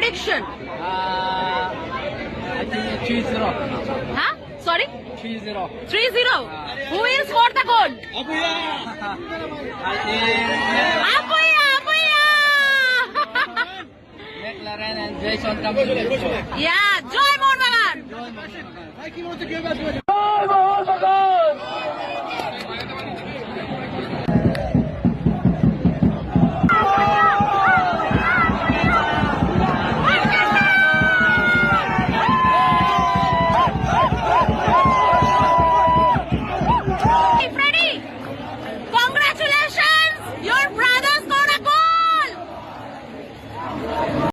prediction? Uh, I think 3-0. Huh? Sorry? 3-0. 3-0. Who will score the goal? I think Apuia, Apuia! McLaren and Jason Campbell. Yeah, Joy Mohun Bagan! Joy Mohun Bagan!